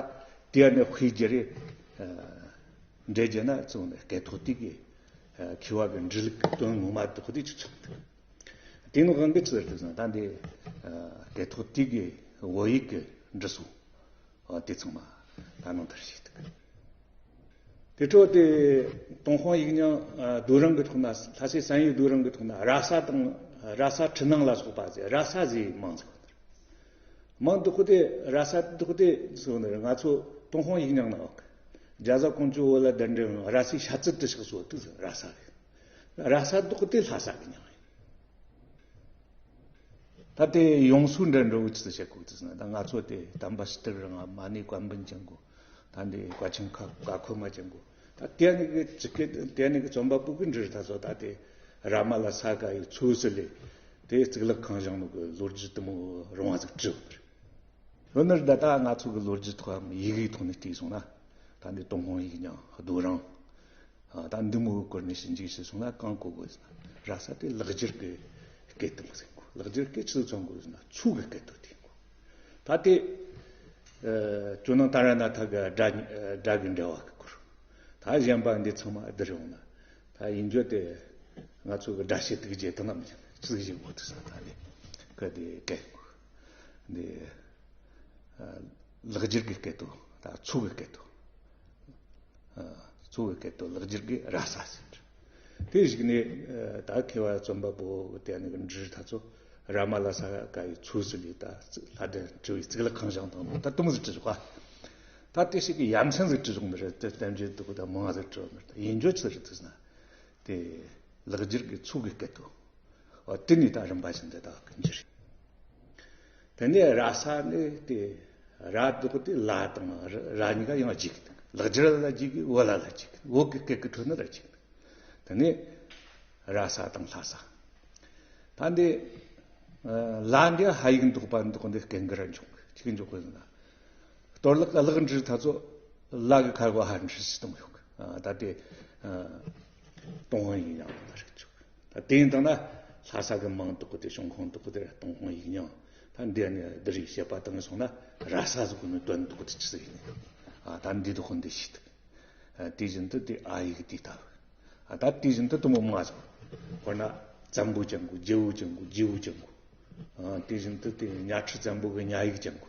དེ་ཡང་ནས་དཔེ་བརྒྱུད་རེད། འགྲེལ་བརྒྱབ་ན་གཙོ་བོ་ནི་སྐད་ཐོག་དེ་གི་མཁས་པ་གི་འབྲི་ལུགས་ཀྱི་དོན་ངོ་མ་དེ་ཁོ་དེ་ཅིག་ཆགས་འདུག་དེ་ནི་གང་གི་ཚུལ་དུ་སོང་ད་འདི་སྐད་ཐོག་དེ་གི་བོད་ཡིག་གི་འབྲི་སྲོལ་དེ་ཚང་མ་ད་ནང་ལྟར་ཞིག་འདུག་དེ་འཕྲོ་དེ་ཏུན་ཧོང་ཡིག་རྙིང་བསྡུས་རིང་གི་ཐོག་ན། ལྷ་སའི་བསམ་ཡས་བསྡུས་རིང་གི་ཐོག་ན་ར་ས་དང་། ར་ས་འཕྲུལ་སྣང་ལ་སོགས་པ་ཟེར། ར་ས་ཟེར་མིང་ཟིག་མིང་འདི་ཁོ་དེ་ར་ས་འདི་ཁོ་དེ་ཟེར་ནི་རེད། ང་ཚོ་ཏུན་ཧོང་ཡིག་རྙིང་ནང་རྒྱ་བཟའ་ཀོང་ཇོ་བོད་ལ་གདན་འདྲེན། ར་སའི་ཤ་ཚིལ་དུ་ཞག་སོ་དུ་ཟེར། ར་ས་རེད། ར་ས་འདི་ཁོ་དེ་ལྷ་ས་གི་མིང་རེད། ད་དེ་ཡོངས་སུ་འདྲ་འགྲོ་བའི་ཆེད་དུ་བཤད་དགོས་དུས་ན། ད་ང་ཚོ་དེ་དམ་པ་ཞི་ལྟར་རང་མ་ཎི་བཀའ་འབུམ་ཅན་གོ། ད་འདི་བཀའ་ཆེན་ཁ་བཀའ་ཁོལ་མ་ཅན་གོ། ད་དེ་ནི་གི་ཅི་སྐད་དེ་ནི་གི་རྩོམ་པ་པོ་གི་འབྲི་རིགས་ད་ཚོ་ད་དེ་རཱ་མ་ལ་ས་ཀ་ཡི་ཚོ་སི་ལེ་དེ་གཙུག་ལག་ཁང་བཞེངས་ནོ་གི་ལོ་རྒྱུས་དེ་མོ་རུང་བ་ཟིག་བྲིས་ཡོད་ནི་རེད། ཡོད་ནི་རེད། ད་ད་ང་ཚོ་གི་ལོ་རྒྱུས་ཐོག་ཡིག་གི་ཐོག་ནས་བལྟས་སོང་ན། ད་འདི་ཏུན་ཧོང་ཡིག་རྙིང་བསྡུས་རིང་། ཨ། ད་འདི་མོའི་སྐོར་ནས་ཞིབ་འཇུག་བྱས་སོང་ན་གང་གོ་དགོས་ཟེར་ན། ར་ས་དེ་ལེགས་སྦྱར་གྱི་སྐད་དུ་མ་ཟེར་གོ། ལེགས་སྦྱར་སྐད་ཆི་ཟིག་མཚོན་དགོས་ཟེར་ན་ཚིག་གི་སྐད་དུ་དེ་གོ། ད་དེ། ཨ། ཇོ་ནང་ཏཱ་ར་ནཱ་ཐ་གི་སྒྲ་སྒྲ་གི་འགྲེལ་བ་གི་སྐོར། ད་གཞན་པ་འདི་ཚང་མ་བསྡུར་ཡོང་ན། ད་ཡིན་རྒྱུ་དེ་ང་ཚོ་གི་སྒྲ་བཤད་དུ་བརྗེད་དང་ནམ་ཆི་ཟིག་བཞེས་དགོས་དུས་ས། ད་དེ་གི་དེ་སྐད་གོ། འདི། ཨ། ལེགས་སྦྱར་གྱི་སྐད་དུ། ད་ཚིག་གི་སྐད་དུ། ཨ། ཚིག་གི་སྐད་དུ་ལེགས་སྦྱར་གྱི་ར་ས་ཟེར། དེ་གཞུག་ནས། ཨ། ད་མཁས་པ་རྩོམ་པ་པོ་དེ་ནི་འབྲི་རིགས་ད་ཚོ་རཱ་མ་ལ་ས་ཀ་ཡི་ཚོ་སི་ལེ་ད་ལྷ་ལྡན་འབྲི་བའི་གཙུག་ལག་ཁང་བཞེངས་དང་ད་དུ་མོ་ཟིག་བྲིས་བཞག་ག་ད་དེ་ཞིག་གི་ཡ་མཚན་ཟིག་བྲིས་བཞག་ནི་རེད། དེ་བསྟན་བཅོས་འདུག་ད་མང་ཟིག་བྲིས་བཞག་ནི་རེད། ད་ཡིན་རྒྱུ་ཆི་རེད་དུས་ན། དེ་ལེགས་སྦྱར་གྱི་ཚིག་གི་སྐད་དུ། འོ། དེ་ནས་ད་རིམ་པ་བཞིན་དུ་ད་གི་འགྱུར། དེ་ནས་ར་ས་ནས་དེ་ར་འདི་ཁོ་དེ་ལ་དང་ར་གཉིས་ཀ་ཡང་རྒྱུག་གི་འདུག་ལེགས་སྦྱར་ལ་རྒྱུག་གི། བོད་ལ་ལ་རྒྱུག་གི། བོད་ཀྱི་སྐད་ཀྱི་ཁྲོད་ནས་ར་རྒྱུག་གི་འདུག་དེ་ནས་ར་ས་དང་ལྷ་ས། ད་འདི་ལ་འདི་ཧ་ཡིག་འདོགས་པ་འདོགས་འདི་སྐད་འགི་ར་འཇོག་གི། ཅིག་འཇོག་གི་ཟེར་ན། གཏོར་བརླག་གླགས་འབྲུ་ད་ཚོ་ལ་གི་ཁ་གོ་ཧ་འབྲུ་ཞིག་གཏོང་ཡོད་གི། ད་དེ་ཏུན་ཧོང་ཡིག་རྙིང་ལ་རིགས་ཆོག་ད་དེ་ཡིན་དང་ན་ལྷ་ས་གི་མིང་འདོགས་གི་དེ། བྱུང་ཁུངས་འདོགས་གི་དེ་ཏུན་ཧོང་ཡིག་རྙིང་། ད་འདི་ནས་འདི་རིགས་བཤད་པ་དང་སོང་ན་ར་ས་ཟེར་གོ་ནི་དོན་འདོགས་གི་དེ་ཆི་ཟིག་ཡིན་ནི། ད་འདི་འདོགས་གི་འདི་ཤེས་ཐུབ། དེ་བཞིན་དུ་དེ་ཨ་ཡིག་དེ་ལྟ་བུ། ད་དེ་བཞིན་དུ་དུ་མོ་མང་ཟིག་དཔེར་ན་བཙན་པོ་ཅན་གོ། རྒྱལ་པོ་ཅན་གོ། རྗེ་བོ་ཅན་གོ། དེ་བཞིན་དུ་དེ་གཉའ་ཁྲི་བཙན་པོ་གི་གཉའ་ཡིག་ཅན་གོ།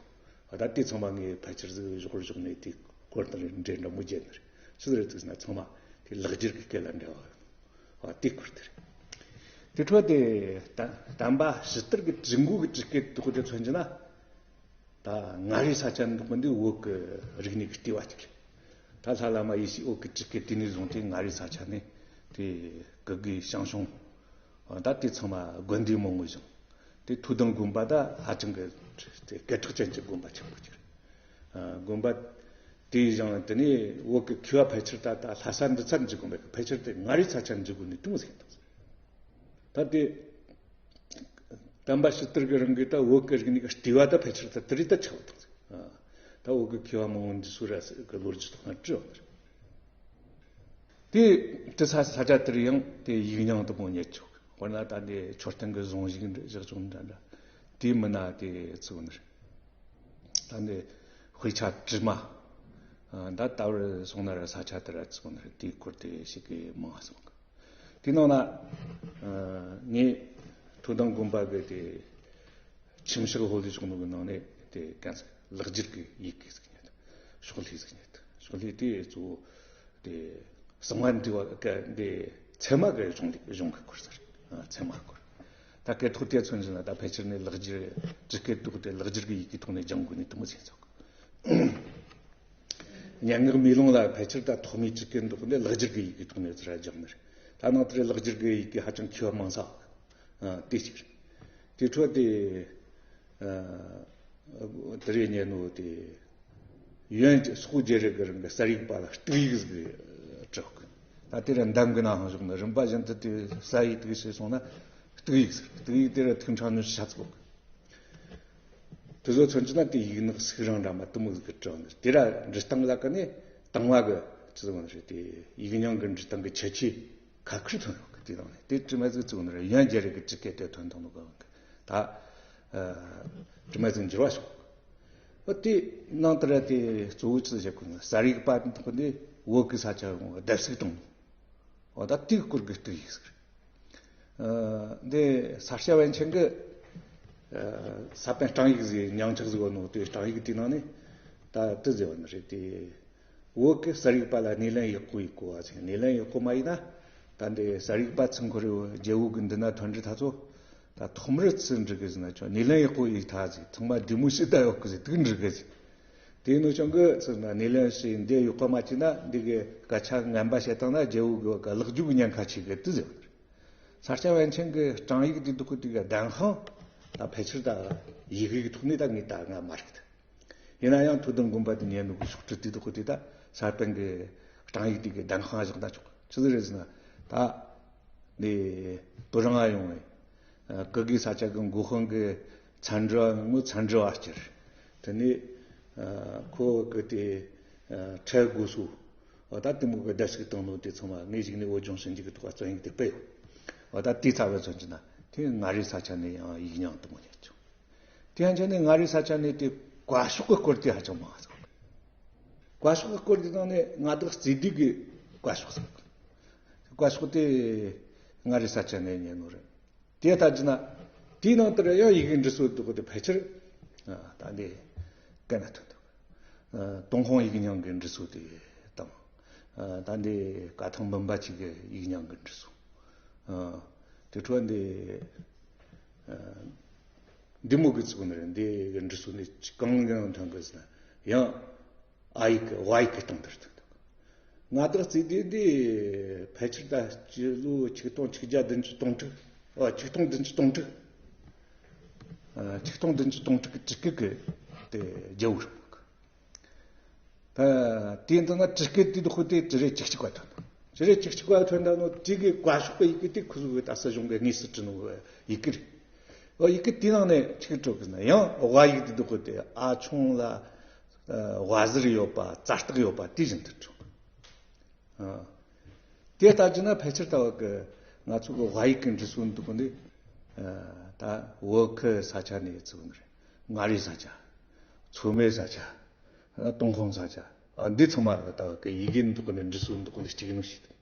ད་དེ་ཚང་མ་ངས་ཕལ་ཆེར་ཟིག་བཞོག་བཞོག་ནས་དེ་སྐོར་དང་འབྲེལ་འདྲ་མོ་བརྒྱབ་ནི་རེད། ཆི་ཟིག་རེད་ཟེར་ན་ཚང་མ་དེ་ལེགས་སྦྱར་གྱི་སྐད་ལ་འབྲེལ་བ། དེ་སྐོར་དེ་རེད། དེ་འཕྲོ་དེ་ད་དམ་པ་ཞི་ལྟར་གྱི་དྲུག་མགོ་གི་དྲུག་སྐད་དེ་ཁོ་དེ་མཚོན་གྱི་ན། ད་མངའ་རིས་ས་ཆ་འདི་ཁོ་འདི་བོད་ཀྱི་རིག་གནས་ཀྱི་ལྟེ་བ་ཅིག་རེད། ད་ལྷ་བླ་མ་ཡེ་ཤེས་འོད་ཀྱི་དྲུག་སྐད་དེ་ནས་བཟུང་སྟེ་མངའ་རིས་ས་ཆ་ནས་དེ་གི་གེ་ཞང་ཞུང་། ད་དེ་ཚང་མ་དགོན་སྡེ་མང་བོ་བཞེངས། དེ་ཐུགས་དམ་དགོན་པ་ད་ཧ་ཅང་གི་དེ་སྐད་གྲགས་ཅན་གྱི་དགོན་པ་ཆེན་པོ་ཅིག་རེད། དགོན་པ་དེ་བཞེངས་དེ་ནས་བོད་ཀྱི་མཁས་པ་ཕལ་ཆེར་ད་ད་ལྷ་ས་འདི་ཚར་འཇུག་དགོན་པ་ཕལ་ཆེར་དེ་མངའ་རིས་ས་ཆ་འཇུག་དགོས་ནས་དུང་ཟིག་དང་། ད་དེ། དམ་པ་ཞི་ལྟར་གྱི་རང་གིས་ད་བོད་ཀྱི་རིག་གནས་ཀྱི་ལྟེ་བ་ད་ཕལ་ཆེར་ད་དེ་རིགས་ད་ཆགས་བཏང་ཟིག་ད་བོད་ཀྱི་མཁས་པ་མང་བོ་འདི་ཚོ་ར་ས་གི་ལོ་རྒྱུས་ཐོག་ན་བྲིས་ཡོད་ནི་རེད། དེ་དེ་ས་ས་ཆ་དེར་ཡང་དེ་ཡིག་རྙིང་དུ་མོ་རྙེད་ཆོག་དཔེར་ན་ད་འདི་མཆོད་རྟེན་གྱི་གཟུངས་གཞུག་འདྲ་བཞག་ཆོག་འདྲ་འདྲ། དེ་མིན་ན་དེ་ཚུགས་ནི་རེད། ད་འདི་དཔེ་ཆ་བྲིས་མ། ད་ལྟ་བར་སོང་ན་ར་ས་ཆ་དེ་ར་ཚུགས་ནི་རེད། དེའི་སྐོར་དེ་ཞིག་གི་མང་སོང་གི། དེ་ནང་ན་ངས་ཐུགས་དམ་དགོན་པ་གི་དེ་ཁྱིམ་ཞག་ཧོ་ལི་ཆུང་ནུ་གི་ནང་ནས་དེ་གན་ཟིག་ལེགས་སྒྱུར་གྱི་ཡི་གེ་ཟིག་རྙེད། ཕྱག་ལྷུ་ཟིག་རྙེད། ཕྱག་ལྷུ་དེ་གཙོ་བོ་དེ་གསང་བ་འདུས་པ་གི་འདི་ཚད་མ་གི་གཞུང་ལུགས་གཞུང་གི་སྐོར་ཟེར། ཨ། ཚད་མ་སྐོར། ད་སྐད་ཐོག་དེ་མཚོན་ཟིན་ན། ད་ཕལ་ཆེར་ནས་ལེགས་སྒྱུར་སྤྱི་སྐད་འདོགས་དེ་ལེགས་སྒྱུར་གྱི་ཡི་གེ་ཐོག་ནས་སྦྱང་དགོས་ནི་དེ་མོ་ཟིག་ཡིན་ཚོད། སྙན་ངག་མེ་ལོང་ལ་ཕལ་ཆེར་ད་ཐོག་མའི་སྤྱི་སྐད་འདོགས་ནས་ལེགས་སྒྱུར་གྱི་ཡི་གེ་ཐོག་ནས་ཟིག་ར་སྦྱངས་ནི་རེད། ད་ནང་དེར་ལེགས་སྒྱུར་གྱི་ཡི་གེ་ཧ་ཅང་མཁས་པ་མང་ས། ཨ། དེ་གཅིག་རེད། དེ་འཕྲོ་དེ། ཨ། དེ་རེ་ཉན་ནོ་དེ། ཡོན་སོག་རྒྱལ་རབས་ཀྱི་རིང་གི་གསར་ཡིག་པ་ལ་གཏུག་ཡིག་ཟིག་བྲིས་གི། ད་དེ་ར་འདམ་གི་ནང་ཧང་ཞོག་ནི། རིམ་པ་བཞིན་དུ་དེ་གསར་ཡིག་དེ་ཞིག་སོང་ན་གཏུག་ཡིག་ཟེར། གཏུག་ཡིག་དེ་ར་ཐིག་ཕྲེང་ཉི་ཤུ་ཆ་ཙམ་གི། དེ་ཚོ་མཚོན་གྱི་ན་དེ་ཡིག་ནག་སུག་རང་འདྲ་མ་དེ་མོ་ཟིག་གི་བྲིས་ནི། དེ་ར་འབྲི་སྟངས་ལ་ཀ་ནས་དང་བ་གི་ཅི་ཟིག་ནི་རེད། དེ་ཡིག་རྙིང་གི་འབྲི་སྟངས་གི་ཁྱད་ཆོས་ཁ་ཁུར་ཐོན་ཡོད་གི། དེ་དང་ནས་དེ་དྲི་མ་ཟིག་བཙུགས་ནི་རེད། ཡོན་རྒྱལ་རབས་ཀྱི་སྤྱི་སྐད་དེ་ཐོན་ཐོན་ནོ་གི་ད། ཨ། དྲི་མ་ཟིག་འགྱུར་བ་བྱུང་། འོ། དེ་ནང་དེ་ར་དེ་གཙོ་བོ་ཅི་བྱེད་དགོས་ན། གསར་ཡིག་པ་དེ་ནི་བོད་ཀྱི་ས་ཆ་ཡོངས་བརྡབ་གསིག་བཏང་ནོ། འོ། ད་དེའི་སྐོར་གྱི་གཏུག་ཡིག་ཟིག་རེད། ཨ། འདི་ས་སྐྱ་པཎ་ཆེན་གྱི། ཨ། ས་པཎ་གྲངས་ཡིག་ཟེར། ཉིང་ལྕགས་ཟེར་བ་ནོ། དེ་གྲངས་ཡིག་དེའི་ནང་ནས་ད་དེ་ཟེར་བ་ནི་རེད། དེ་བོད་ཀྱི་གསར་ཡིག་པ་ལ་སྣེ་ལེན་ཡག་པོ་ཡེད་དགོས་པ་ཟེར། སྣེ་ལེན་ཡག་པོ་མ་ཡེད་ན། ད་འདི་གསར་ཡིག་པ་ཚང་ཁོ་རེ་རྒྱལ་པོ་གི་མདུན་ན་ཐོན་འདྲི་ཐ་ཚོ། ད་ཐོག་མར་ཆི་འབྲི་གི་ཟེར་ན། ཁྱོད་སྣེ་ལེན་ཡག་པོ་ཡེད་ཐ་ཟེར། ཚང་མ་བདེ་མོ་ཞེ་དྲག་ཡོད་གི་ཟེར། དེ་འབྲི་གི་ཟེར། དེ་ནོ་ཅང་གི་ཚིག་ན་སྣེ་ལེན་ཞིག་འདི་ཡག་པོ་མ་བྱས་ན། འདི་གི་སྐད་ཆ་ངན་པ་བཤད་བཏང་ན་རྒྱལ་པོ་གི་བ་ག་ལག་རྒྱུག་གི་ཉེན་ཁ་ཆེ་གི་དེ་ཟེར། ས་སྐྱ་པཎ་ཆེན་གྱི་གྲངས་ཡིག་དེ་འདུག་གི། དེ་གི་གདན་དཔང་ད་ཕལ་ཆེར་ད་ཡི་གེ་གི་ཐོག་ནས་ད་ངས་ད་ང་མ་རིག་ད། ཡིན་ན་ཡང་ཐུགས་དམ་དགོན་པ་དེ་ཉན་ནོ་གི་ཤོག་དྲིལ་དེ་འདུག་གི། དེ་ད་ས་པཎ་གྱི་གྲངས་ཡིག་དེ་གི་གདན་དཔང་བཞག་ན་ཆོག། ཆི་ཟིག་རེད་ཟེར་ན། ད་འདི་བོད་རང་ང་ཡོང་བའི་ཀི་གི་ས་ཆ་གི་འགོ་དཔོན་གྱི་མཚན་འབྲེལ་བ་ངོ་། མཚན་འབྲེལ་བ་སྤྱིར། དེ་ནས་ཁོ་གི་དེ་ཁྲལ་དགོས་སོ། འོ། ད་དེ་མོ་གི་བརྡ་ཞིག་བཏང་ནོ་དེ་ཚང་མ་ངས་གཞུག་ནས་བོད་ལྗོངས་ཞིབ་འཇུག་གི་ཐོག་རྩོམ་ཡིག་དེ་སྤེལ་ཡོད། འོ། ད་དེའི་ཚབ་བ་མཚོན་གྱི་ན། དེ་མངའ་རིས་ས་ཆ་ནས་ཡང་ཡིག་རྙིང་དུ་མ་ཉར་བྱུང་། དེ་ཡང་ཆ་ནས་མངའ་རིས་ས་ཆ་ནས་དེ་བཀའ་ཤོག་གི་སྐོར་དེ་ཧ་ཅང་མང་ང་། བཀའ་ཤོག་གི་སྐོར་དེ་ནང་ནས་མངའ་བདག་རྩིས་ལྡན་གྱི་བཀའ་ཤོག་ཟེར། བཀའ་ཤོག་དེ་མངའ་རིས་ས་ཆ་ནས་ཉར་ནོ་རེད། དེ་ལྟར་བྱས་ན་དེའི་ནང་དུ་ཡང་ཡི་གེ་འབྲི་སྲོལ་འདུག་གི། དེ་ཕལ་ཆེར། ཨ། ད་འདི་གན་ན་ཐོན་འདུག། ཨ། ཏུན་ཧོང་ཡིག་རྙིང་གི་འབྲི་སྲོལ་དེ་དང་། ཨ། ད་འདི་བཀའ་ཐང་འབུམ་པ་ཆེ་གི་ཡིག་རྙིང་གི་འབྲི་སྲོལ། ཨ། དེ་འཕྲོ་འདི། ཨ། འདི་མོ་གི་ཚུགས་ནི་རེད། འདི་གི་འབྲི་སྲོལ་ནི་གང་ཡང་ཐོན་གི་ཟེར་ན། ཡང་། ཨ་ཡིག་གི། ཝ་ཡིག་གི་སྟེང་དུ་ཐོན་འདུག། མངའ་བདག་རྩིས་ལྡན་འདི་ཕལ་ཆེར་ད་སྤྱི་ལོ་ཆིག་སྟོང་ཆིག་བརྒྱ་བདུན་ཅུ་དོན་དྲུག། ཨ། ཆིག་སྟོང་བདུན་ཅུ་དོན་དྲུག། ཨ། ཆིག་སྟོང་བདུན་ཅུ་དོན་དྲུག་གི་སྤྱི་སྐད་གི་དེ་རྒྱལ་པོ་རེད། ད་དེ་འདི་ན་སྤྱི་སྐད་དེ་འདུག་གི། དེ་ཅི་རེ་བཅུ་གཅིག་པ་ཐོན། ཅི་རེ་བཅུ་གཅིག་པ་ཐོན་ད་ནོ། དེ་གི་བཀའ་ཤོག་གི་ཡི་གེ་དེ་ཁོ་ཚོ་གི་ད་སྲིད་གཞུང་གི་དངོས་སུ་བྲིས་ནོ་ཡི་གེ་རེད། འོ། ཡི་གེ་དེའི་ནང་ནས་ཆི་བྲིས་གི་ཟེར་ན། ཡང་ཝ་ཡིག་དེ་འདུག་གི། དེ་ཨ་ཆུང་ལ། ཨ། ཝ་ཟུར་ཡོད་པ། ཙ་སྟག་ཡོད་པ་དེ་བཞིན་དུ་བྲིས། ཨ། དེ་ལྟར་བྱས་ན་ཕལ་ཆེར་ད་བར་གི་ང་ཚོ་གི་ཝ་ཡིག་གི་འབྲི་སྲོལ་འདུག་གི་འདི། ཨ། ད་བོད་ཁུལ་ས་ཆ་ནས་བཙུགས་ནི་རེད། མངའ་རིས་ས་ཆ། མཚོ་སྨད་ས་ཆ། ཨ། ཏུན་ཧོང་ས་ཆ། ཨ། འདི་ཚང་མ་ད་བར་གི་ཡི་གེ་འདུག་གི་འདི། འབྲི་སྲོལ་འདུག་གི་འདི་གཅིག་ཡིན་ནོ་ཞིག་ད།